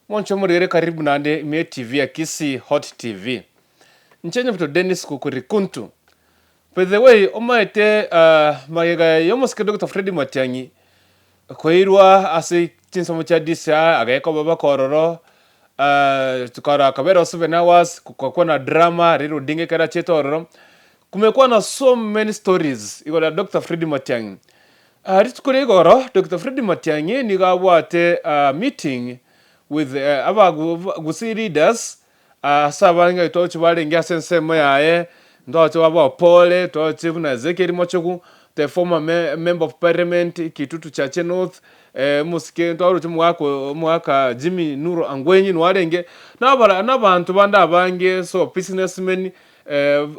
Monche omorere karibu naende ime TV ya Kisii Hot TV. Inche Nyabuto Dennis Kukurikuntu. By the way, omaete magega y'omosike Doctor Freddy Matiang'i koirwa ase chinsemo chia DCI agaika obabaka ororo kara akabera 7 hours gokwa na drama Raila Odinga ekero achiete ororo. Kumekuwa na so many stories igoro ya Doctor Freddy Matiang'i. Rituko ria igoro Doctor Freddy Matiang'i nigo abwate meeting with Gusii leaders ase abange twaroche barenge ase ensemo yaye, ntwaroche baba Opore, twaroche buna Ezekiel Machogu, the former member of parliament Kitutu Chache North, omosike ntwaroche omogaka omogaka Jimmy Nuru Angwenyi nwarenge, nabara nabanto bande abange so businessmen,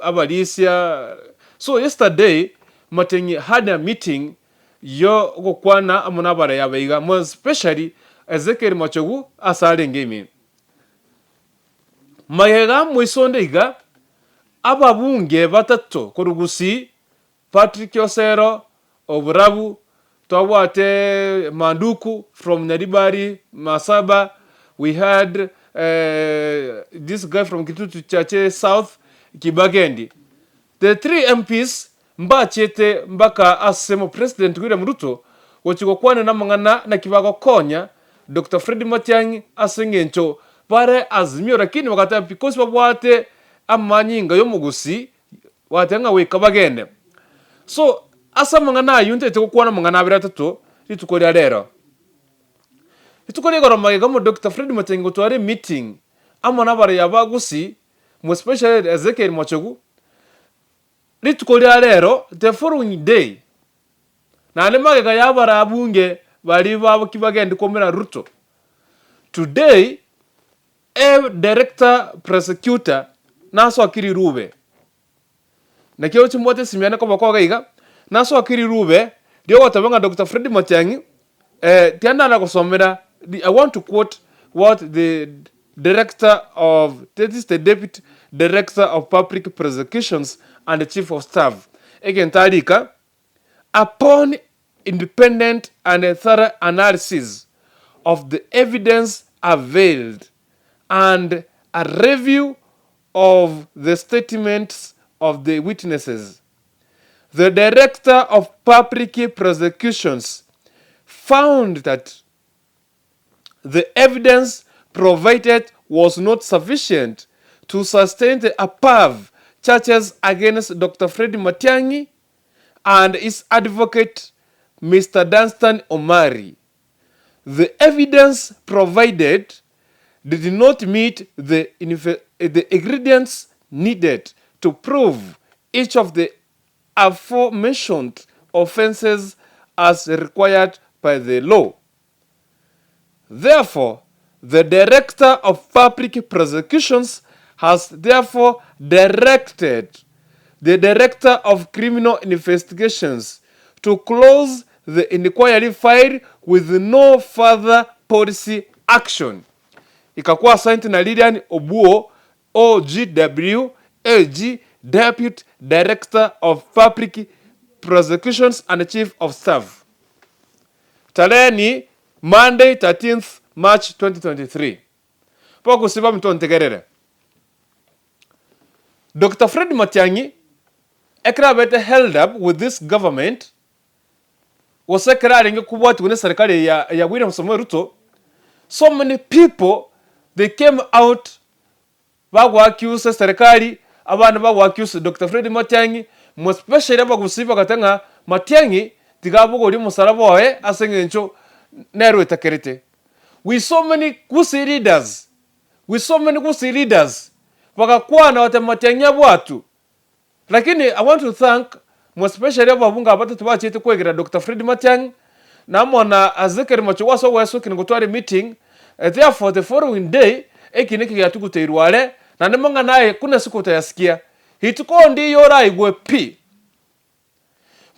abarisia. So yesterday Matiang'i had a meeting yo gokwana amo nabarei aba iga, more especially Ezekiel Machogu ase arenge ime. Magega moisonde iga, ababunge batato korwa Gusii, Patrick Osero o Borabu, twabwate Manduku from Nyaribari Masaba, we had this guy from Kitutu Chache South, Kibagendi. The 3 MPs mbachete mbaka ase omopresident William Ruto gochia gokwana namang'ana naki bagokonya Doctor Fred Matiang'i ase engencho bare Azimio lakini bagateba because babwate amanyinga yomogusii bagateba ng'a goika bagende. So ase amang'ana ayio ntagete gokwana amang'ana abere atato rituko ria rero. Rituko ria igoro magega omo Doctor Fred Matiang'i gotwara emeeting amo nabarai aba Gusii more especially Ezekiel Machogu, rituko ria rero the following day naende magega ya abarabunge baria baboki bagende koumera Ruto, today e director prosecutor nasokia rirube. Naki oroche mbwate esimi yane koboko iga iga, nasokia rirube riogoteba ng'a Doctor Fred Matiang'i tiga nare gosomera, I want to quote what the director of, that is the deputy director of public prosecutions and chief of staff, egento arika, upon independent and thorough analysis of the evidence availed and a review of the statements of the witnesses, the Director of Public Prosecutions found that the evidence provided was not sufficient to sustain the above charges against Doctor Fred Matiang'i and his advocate Mister Dunstan Omari. The evidence provided did not meet the the ingredients needed to prove each of the aforementioned offences as required by the law. Therefore, the Director of Public Prosecutions has therefore directed the Director of Criminal Investigations to close the inquiry file with no further police action. Ikakuwa signed na Lilian Obuo OGW AG Deputy Director of Public Prosecutions and Chief of Staff. Tarehe ni Monday 13th March 2023. Bogosiba ominto ntegerere. Doctor Fred Matiang'i ekero abete held up with this government gose ekero arenge kobwatigwa ne serikali eye ya ya William Samoei Ruto, so many people they came out bago accuse eserikali, abande bago accuse Doctor Fred Matiang'i, more especially abagusii bagateba ng'a Matiang'i tiga abogorie omosalaba oye ase eng'encho nere oetakerete. We so many Gusii leaders, we so many Gusii leaders bagakwana bagateba Matiang'i abwatwe. Lakini I want to thank more especially ababunge abatato bachete kwegera Doctor Fred Matiang'i na amo na Ezekiel Machogu ase ogwesokia na gotwara emeeting, therefore the following day ekina eke giatuguteirwe are naende mang'ana aye kuna siku utayasikia rituko ndiyo oraigwe pi.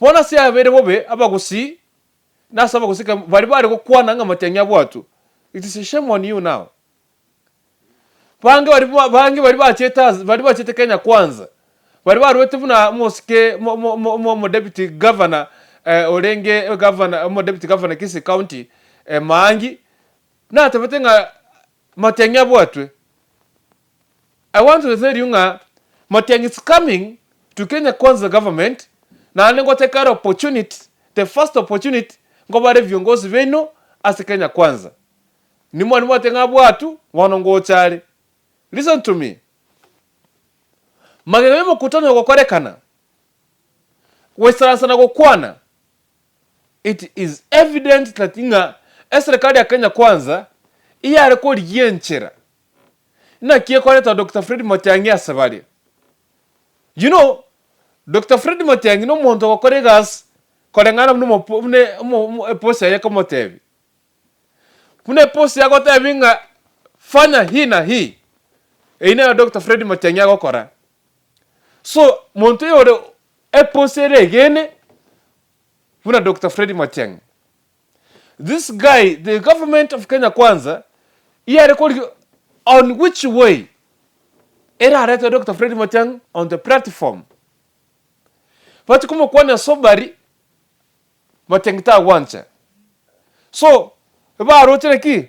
Bono ase yabeire bobe abagusii nase abagusii baria bare gokwana ng'a Matiang'i abwatwe it is a shame on you now. Bange baria bange baria bachete ase baria bachete Kenya Kwanza, baria barwete buna omosike mo mo mo mo omodeputy governor orenge governor omodeputy governor Kisii county Maangi, natebete ng'a. Matiang'i abwatwe. I want to tell you ng'a Matiang'i is coming to Kenya Kwanza government naende ngotake are opportunity, the first opportunity nkobare viongozi baino ase Kenya Kwanza. Nimwani mwateba ng'a abwatwe bono ngocha are. Listen to me, magega y'omokutano ogokorekana, goisaransa na gokwana, it is evident that ng'a eserekari ya Kenya Kwanza iyare korigia enchera naki ekoreta Doctor Fred Matiang'i ase bare. You know, Doctor Fred Matiang'i na omonto ogokora egasi koreng'ana buna omo buna omo eposi yaye ekomotebia. Buna eposi agotebia ng'a fanya hii na hii, eyio nero Doctor Fred Matiang'i agokora. So, monto oyore eposi ere egene buna Doctor Fred Matiang'i. This guy, the government of Kenya Kwanza, iyare korigia on which way erarete Doctor Fred Matiang'i on the platform. Bachia komokwania sobari, Matiang'i tagwancha. So, baroche naki?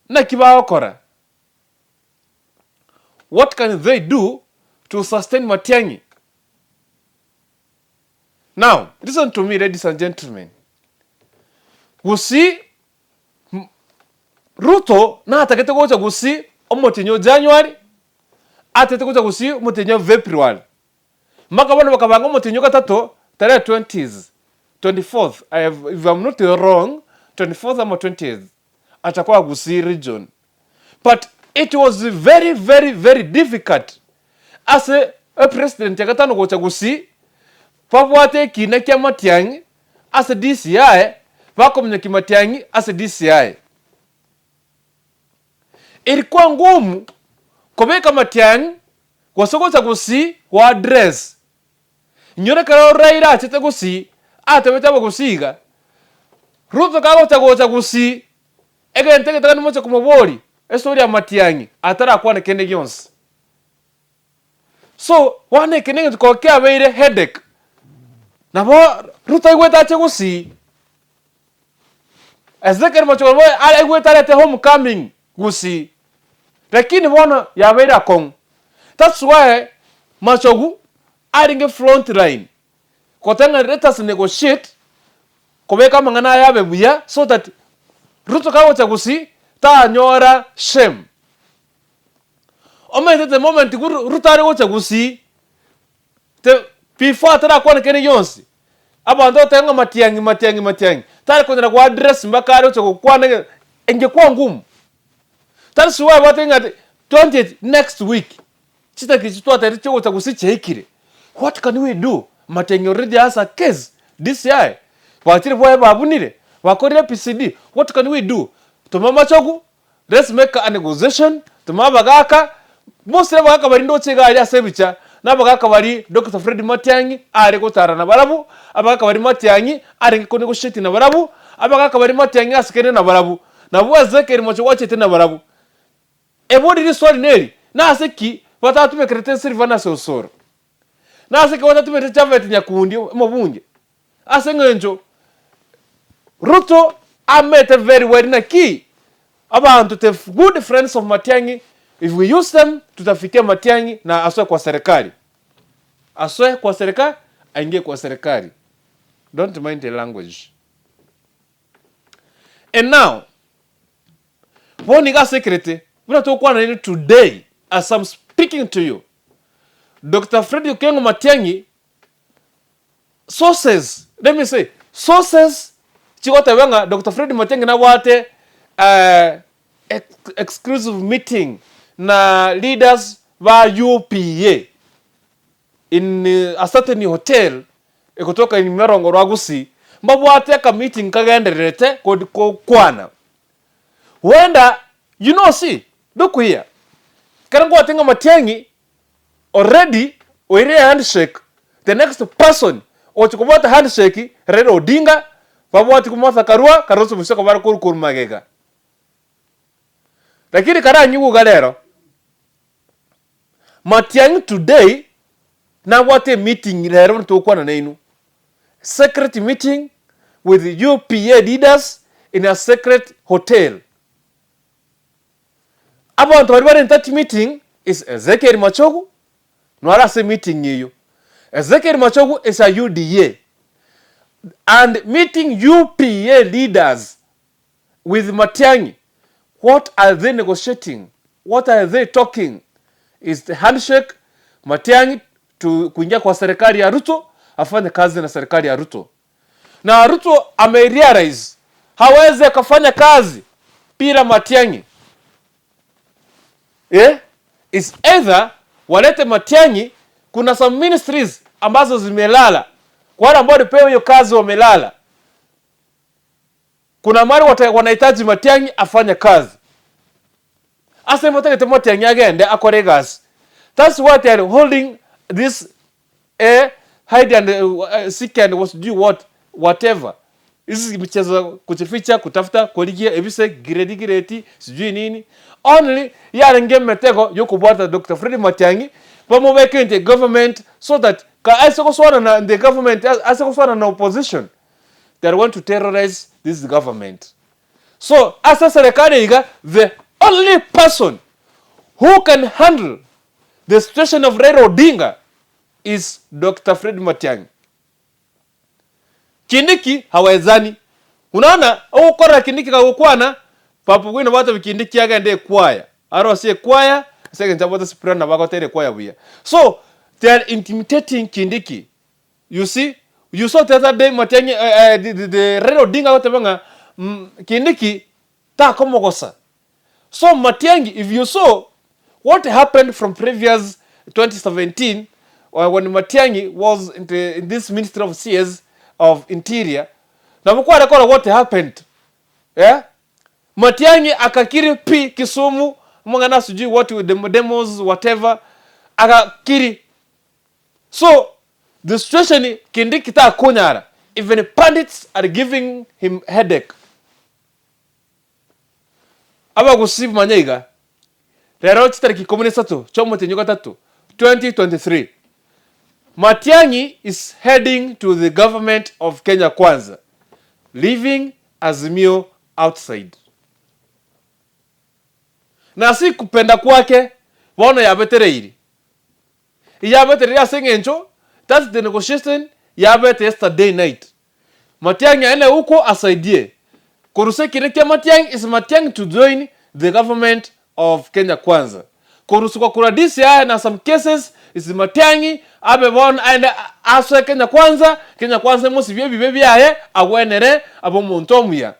Naki bagokora? What can they do to sustain Matiang'i? Now, listen to me ladies and gentlemen. Gusii, Ruto natagete gocha Gusii omotienyi o January, atagete gocha Gusii omotienyi o February. Mpaka bono bakabanga omotienyi o gatato tarehe twenties, twenty fourth, I have, if I'm not wrong, twenty fourth ama twentieth, atakuwa Gusii region. But it was very very very difficult ase epresident ya gatano gocha Gusii, babwate ekina kia Matiang'i ase DCI, bakominyokia Matiang'i ase DCI. Ilikuwa ngumu kobeka Matiang'i gose gocha Gusii go address. Inyora ekero Raila achete Gusii, atebete abagusii iga, Ruto kagocha gocha Gusii, Egento egetang'ani moche komoboria, estori ya Matiang'i atarakwane kende gionsi. So, bono eke negento koba kiabeire headache. Nabo Ruto aigwete ache gusii, Ezekiel Machogu nabo aigwete arete home coming gusii, lakini bono yabeire akong'u. That's why Machogu arenge front line goteba ng'a let us negotiate kobeka amang'ana aya abe buya so that Ruto kagocha gusii tanyora shame. Omanyete the moment Ruto are gocha gusii, the before atarakwana kende gionsi, abanto bagoteba ng'a Matiang'i Matiang'i Matiang'i, tari konyara go address mpaka are gocha gokwana ng'a ingekuwa ngumu. That's why bateba ng'a 20 next week, Chidakika echi twatebete chiogocha gose chiaikire, what can we do? Matiang'i already has a case, DCI, bachire bwaye babunire, bakorire ABCD, what can we do? Toma amachogu, let's make a negotiation, toma abagaka, mostly abagaka baria ndoche iga aria ase ebicha, na abagaka baria Doctor Fred Matiang'i are gotara nabarabwo, abagaka baria Matiang'i arenge ko negotiate nabarabwo, abagaka baria Matiang'i asikene nabarabwo, nabwo Ezekiel Machogu achete nabarabwo. Ebori riswali neri, Nase ki batatumekerete Silvanus Osoro? Nase ki batatumekerete Japhet Nyakundi omobunge? Ase eng'encho Ruto amete very well naki abanto the good friends of Matiang'i if we use them tutafikia Matiang'i na asoe kwa serikali. Asoe kwa serikali aingie kwa serikali. Don't mind the language. And now Bono iga ase ekerete buna togokwana nainwe today as I'm speaking to you, Doctor Fred Okengo Matiang'i, sources, let me say, sources chigoteba ng'a Doctor Fred Matiang'i nabwate exclusive meeting na leaders ba UPA in a certain hotel egotoka in Merongo rwa Gusii, mbabwate aka meeting kagendererete gokwana. Huenda you know see, look here, ekero ngwate ng'a Matiang'i already oirire handshake, the next person ogochia kobwata handshake Raila Odinga, babwatie Martha Karua, Kalonzo Musyoka bare korwa korwa magega. Lakini karanyigwe iga rero, Matiang'i today nabwate emeeting rero buna togokwana nainwe, secret meeting with UPA leaders in a secret hotel. Abanto baria bare in that meeting is Ezekiel Machogu, naro ase emeeting eyio. Ezekiel Machogu is a UDA and meeting UPA leaders with Matiang'i, what are they negotiating, what are they talking? Is the handshake Matiang'i to kuingia kwa serikali ya Ruto afanye kazi na serikali ya Ruto. Na Ruto ame realize hawezi akafanya kazi bila Matiang'i. Eh? Is either walete Matiang'i, kuna some ministries ambazo zimelala. Kwa wale ambao walipewa hiyo kazi wamelala. Kuna mahali wanahitaji Matiang'i afanye kazi. Ase motagete Matiang'i agende akore egasi. That's why they are holding this eh, hide and seek and was do what whatever. Hizi michezo kujificha kutafuta korigia ebise grade grade sijui nini. Only yarenge emetego yokobwata Dr. Fred Matiang'i bamobeke in the government so that ka ase goswana na the government ase goswana na opposition they are want to terrorize this government. So ase serikali iga the only person who can handle the situation of Raila Odinga is Doctor Fred Matiang'i. Kindiki hawezani. Unaona ogokora Kindiki kagokwana Papa Owino batebia Kindiki agende ekwaya arosie ekwaya ase eng'encho abwate soprano nabo agotera ekwaya buya. So they are intimidating Kindiki. You see, you saw the other day Matiang'i eh, eh, the, the, the Raila Odinga agoteba ng'a mm, Kindiki takomogosa. So Matiang'i, if you saw what happened from previous 2017 uh, when Matiang'i was in, the, in this Ministry of CS of Interior, nabo kware kora what happened yeah? Matiang'i akakiri pi Kisumu mang'ana sijui what with the demos whatever akakiri So the situation Kindiki takonyara even pundits are giving him headache. Abagusii manye iga, rero chitariki ikomi na isato chi'omotienyi o gatato 2023, Matiang'i is heading to the government of Kenya Kwanza, leaving Azimio outside. Na si kupenda kwake bono yabetereiri. Iyabetereire ase eng'encho that's the negotiation yabete yesterday night. Matiang'i aende huko asaidie. Korusa ekina kia Matiang'i is Matiang'i to join the government of Kenya Kwanza. Korusigwa korwa DCI na some cases is Matiang'i abe bono aende asoe Kenya Kwanza, Kenya Kwanza emosibie ebibe biaye agwenere abe omonto omuya.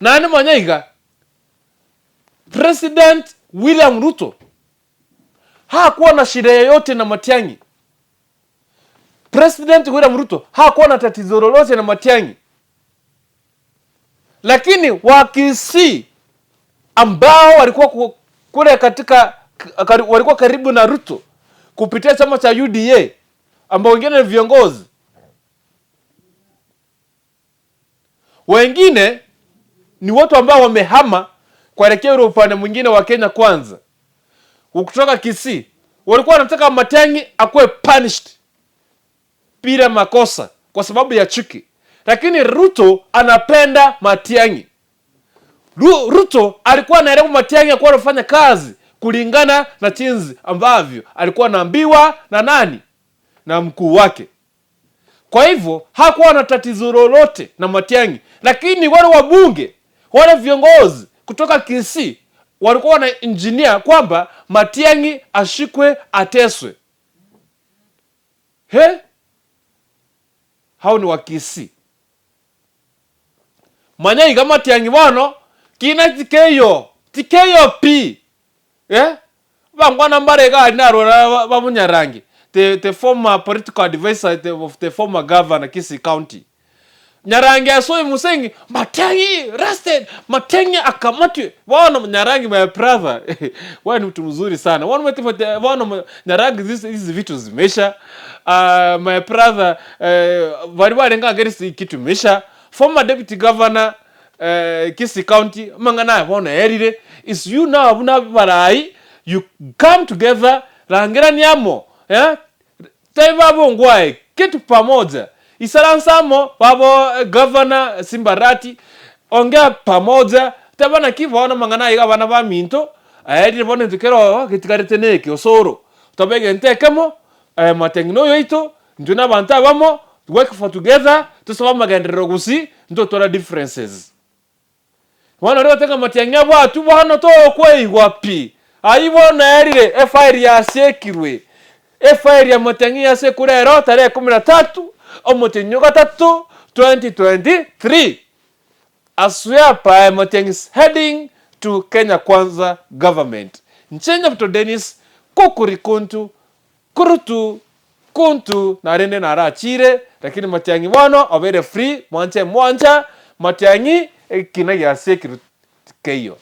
Naende manya iga, President William Ruto hakuwa na shida yoyote na Matiang'i. President William Ruto hakuwa na tatizo lolote na Matiang'i, lakini Wakisii ambao walikuwa kule katika walikuwa karibu na Ruto kupitia chama cha UDA ambao wengine ni viongozi Wengine ni watu ambao wamehama kuelekea ule upande mwingine wa Kenya Kwanza, kutoka Kisii, walikuwa wanataka Matiang'i akuwe punished bila makosa kwa sababu ya chuki, lakini Ruto anapenda Matiang'i. Ruto alikuwa anaelewa Matiang'i alikuwa anafanya kazi kulingana na jinsi ambavyo alikuwa anaambiwa na nani na mkuu wake. Kwa hivyo hakuwa na tatizo lolote na Matiang'i, lakini wale wabunge wale viongozi kutoka Kisii walikuwa wana engineer kwamba Matiang'i ashikwe ateswe. He, hao ni wa Kisii. Manya iga Matiang'i bono kina tikeiyo tikeiyo pi Eh, abangwana mbare iga aria narora ba Munyarangi, the, the former political advisor the, of the former governor Kisii County. Nyarangi asoe musengi Matiang'i arrested, Matiang'i akamatwe. Bono Nyarangi my brother, wewe ni mtu mzuri sana. Bono omanyete bono Nyarangi hizi hizi vitu zimeisha. Uh, my brother eh, bari barenge against kitu imeisha. Former deputy governor Kisii County, amang'ana aya bono erire, is you now buna abarai, you come together, rangerania amo eh, taifa abongwae kitu pamoja, isaransa amo babo governor Simba Arati, ongea pamoja, Teba naki bono amang'ana aiga abana baminto, aerire bono intwe kera oo getigarete neke osoro. Tobe egento ekemo, Matiang'i noyo oito, intwe na abanto abamo, work for together, tosabe amagenderero gusii, ntotwara differences. Bono oria goteba ng'a Matiang'i abwatwe bono tokweigwa pi, ayio bono aerire, efairi yasiekirwe, efairi ya Matiang'i yasekure ero tarehe kumi na tatu, omotienyi o gatato, 2023. As whereby Matiang'i is heading to Kenya Kwanza government. Inche Nyabuto Dennis kukurikuntu kurutu kuntu narende narachire lakini Matiang'i bono obeire free mwanche mwancha Matiang'i ekina giasiekirwe tikeiyo.